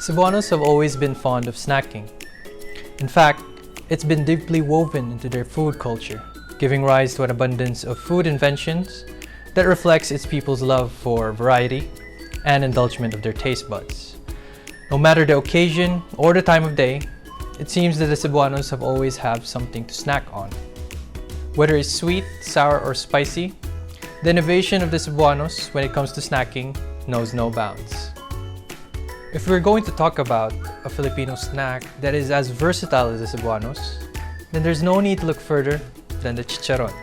Cebuanos have always been fond of snacking. In fact, it's been deeply woven into their food culture, giving rise to an abundance of food inventions that reflects its people's love for variety and indulgement of their taste buds. No matter the occasion or the time of day, it seems that the Cebuanos have always have something to snack on. Whether it's sweet, sour, or spicy, the innovation of the Cebuanos when it comes to snacking knows no bounds. If we're going to talk about a Filipino snack that is as versatile as the Cebuanos, then there's no need to look further than the chicharon,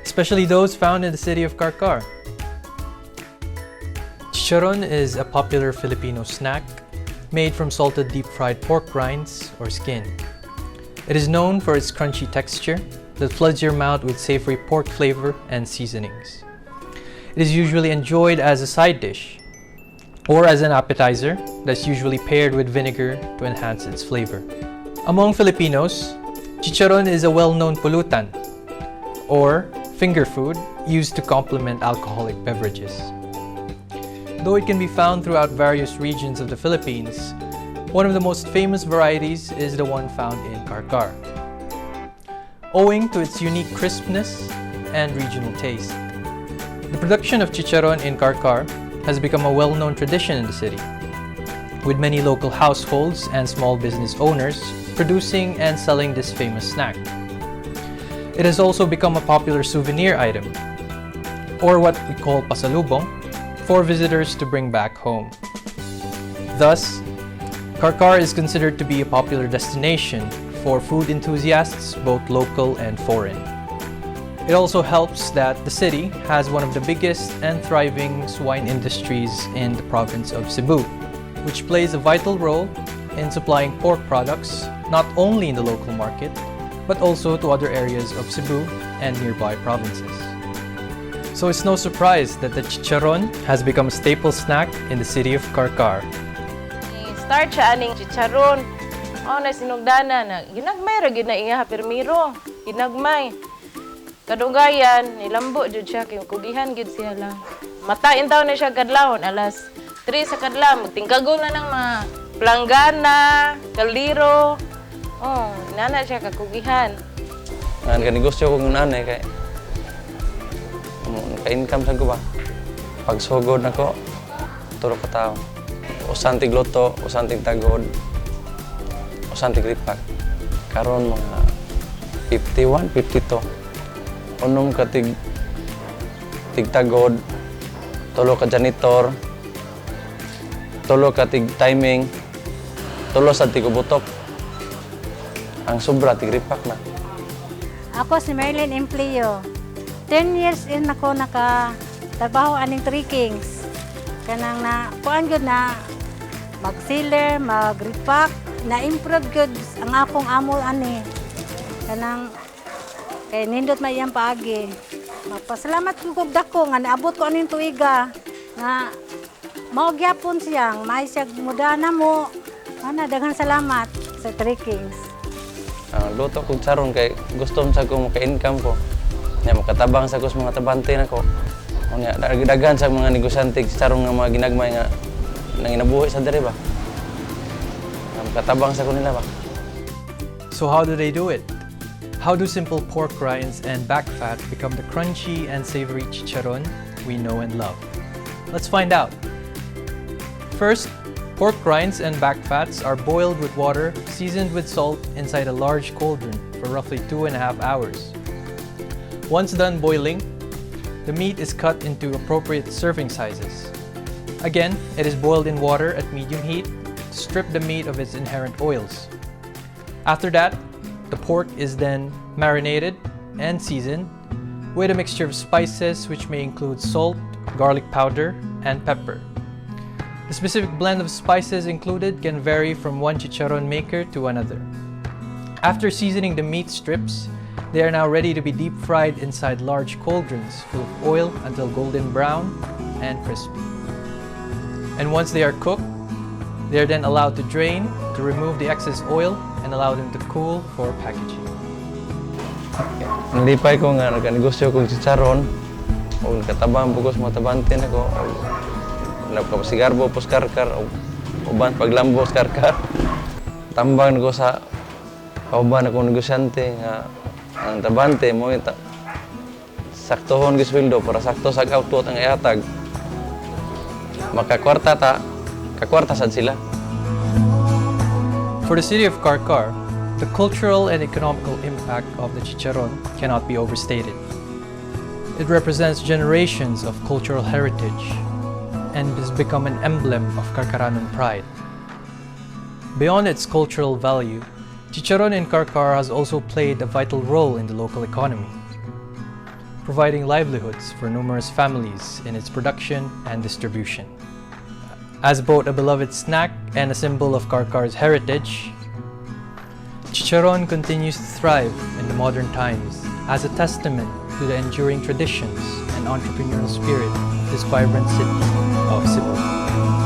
especially those found in the city of Carcar. Chicharon is a popular Filipino snack made from salted deep-fried pork rinds or skin. It is known for its crunchy texture that floods your mouth with savory pork flavor and seasonings. It is usually enjoyed as a side dish or as an appetizer that's usually paired with vinegar to enhance its flavor. Among Filipinos, chicharon is a well-known pulutan or finger food used to complement alcoholic beverages. Though it can be found throughout various regions of the Philippines, one of the most famous varieties is the one found in Carcar, owing to its unique crispness and regional taste. The production of chicharon in Carcar has become a well-known tradition in the city, with many local households and small business owners producing and selling this famous snack. It has also become a popular souvenir item, or what we call pasalubong, for visitors to bring back home. Thus, Carcar is considered to be a popular destination for food enthusiasts, both local and foreign. It also helps that the city has one of the biggest and thriving swine industries in the province of Cebu, which plays a vital role in supplying pork products not only in the local market, but also to other areas of Cebu and nearby provinces. So it's no surprise that the chicharon has become a staple snack in the city of Carcar. Start siya aning chicharon. Oh, na sinugdanan na ginagmay ra gyud na iya pirmiro. Ginagmay. Kadugayan, nilambo jud siya kay kugihan gyud siya lang. Mata intaw na siya kadlawon alas 3 sa kadlaw, magtingkagol na ng mga planggana, kaldero. Oh, nana siya kakugihan. Nga ka negosyo ko ng nanay kay ka-income sa ko ba. Pagsugod nako, tulo ka tao. Usa ang tigluto, usa ang tigtagod, usa ang tig-repack. Karon mga 51, 52. Unom ka tigtagod, tulo ka janitor, tulo ka tig timing, tulo sa tigubutok. Ang sobra tig-repack na. Ako si Merlin Empleo. 10 years in ako naka trabaho aning Three Kings. Kanang na kuan gyud na mag-sealer, mag-repack, na-improve gyud ang akong amo ani. Kanang kay nindot man iyang paagi. Magpasalamat ko kog dako nga naabot ko aning tuiga nga mao gyapon siyang may siya mudana mo. Ana, daghan salamat sa Three Kings. Ang luto kog charon kay gusto sa ko maka-income ko. Nya makatabang sa ko sa mga tabante nako. Unya daghan sa mga negosyante charon nga mga ginagmay nga nanginabuhi sa diri ba. Nga makatabang sa ko nila ba. So how do they do it? How do simple pork rinds and back fat become the crunchy and savory chicharon we know and love? Let's find out. First, pork rinds and back fats are boiled with water seasoned with salt inside a large cauldron for roughly 2.5 hours. Once done boiling, the meat is cut into appropriate serving sizes. Again, it is boiled in water at medium heat to strip the meat of its inherent oils. After that, the pork is then marinated and seasoned with a mixture of spices, which may include salt, garlic powder, and pepper. The specific blend of spices included can vary from one chicharon maker to another. After seasoning the meat strips, they are now ready to be deep fried inside large cauldrons full of oil until golden brown and crispy. And once they are cooked, they are then allowed to drain to remove the excess oil and allow them to cool for packaging. Nalipay ko nga nagkanegosyo kog chicharon ug nakatabang pud ko sa mga tabante nako ug nagkapasigarbo pos Carcar ug Uban paglambo sa Carcar. Tambang ko sa kauban akong negosyante nga ang trabante mo ta, saktohon gyud sweldo para sakto sa output ang ihatag. Makakwarta ta, kakwarta sad sila. For the city of Carcar, the cultural and economical impact of the chicharon cannot be overstated. It represents generations of cultural heritage and has become an emblem of Carcaranon pride. Beyond its cultural value, chicharon in Carcar has also played a vital role in the local economy, providing livelihoods for numerous families in its production and distribution. As both a beloved snack and a symbol of Carcar's heritage, chicharon continues to thrive in the modern times as a testament to the enduring traditions and entrepreneurial spirit of this vibrant city of Cebu.